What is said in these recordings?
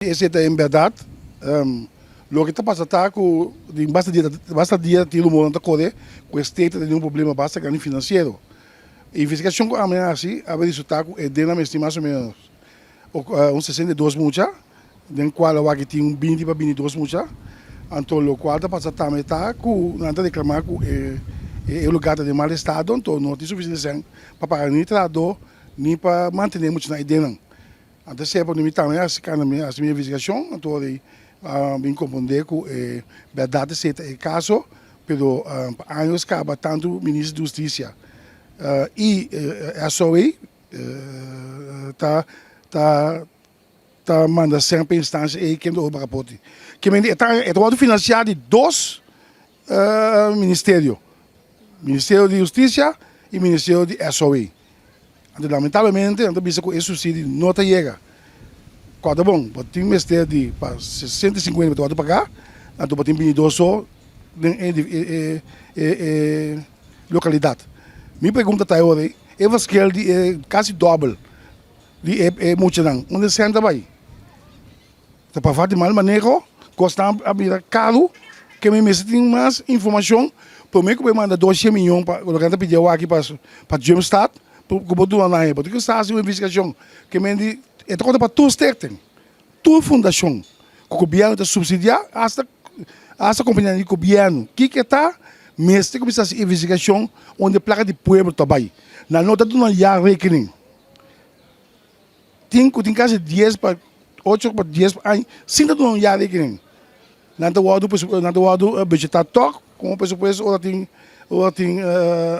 Esei ta en bèrdat. Loke ta pasa ta ku den basta dia basta dia tin rumornan ta kore ku e state ta tene un problema basta grandi finansiero. E investigashon ku ami a hasi a resultá ku e den a mester mas o ménos un 62 mucha, den kual awaki tin un 20 pa 22 mucha. Anto lokual ta pasa tambe ta ku nan ta reklamá ku e e lugar ta den mal estado, anto no tin sufisiente sèn pa paga ni trahadó ni pa mantené muchanan e dennan. Antes sepa mi tambe a hasi kanda mi hasi mi investigashon, anto ora a bin komprondé ku e bèrdat esei ta e kaso, pero pa años kaba tantu Minister di Hustisia i SOA ta ta ta manda sèn pa e instansia ei kende ora baka poti. Ke men e ta e ta wòrdu finansiá di dos ministerio, Ministerio di Hustisia i Ministerio di SOA. Anto lamentablemente nan ta bisa ku e subsidio no ta yega. Kòrda bon, bo tin mester di pa 150 bo ta wòrdu pagá, anto bo tin bini dos so den e e lokalidat. Mi pregunta ta e ora ei, e verschil di e kasi dòbel di e muchanan, unda e sèn ta bai? Ta pa falta di mal maneho, kosnan a bira karu, ke mi mester tin mas informashon prome ku bo manda 200 miyon pa loke nan ta pidi awaki pa pa Jumpstart ku bo duna nan. Bo tin ku sa hasi un investigashon ke men di e ta konta pa tur stichting, tur fundashon ku gobièrnu ta supsidiá asta asta kompanianan di gobièrnu kiko e ta mester kuminsá hasi investigashon unda e plaka di pueblo ta bai. Nan no ta duna jaarrekening. Tin ku tin kasi dies pa ocho pa dies aña sin ta duna un jaarrekening. Nan ta wòrdu nan ta wòrdu budgetá tòg komo presupuesto ora tin ora tin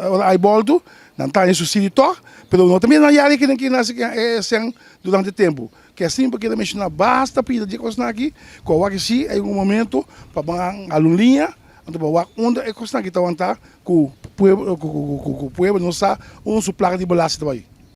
ora hay bòltu nan ta haña subsidio tòg pero no ta mira nan jaarrekening ki nan e sèn durante tempu. Ke asin bo keda menshoná basta pida di e kosnan aki ku a wak si hay un momento pa ban hala un liña anto pa wak unda e kosnan aki ta wantá ku pueblo ku pueblo no sa unda su plaka di belasting ta bai.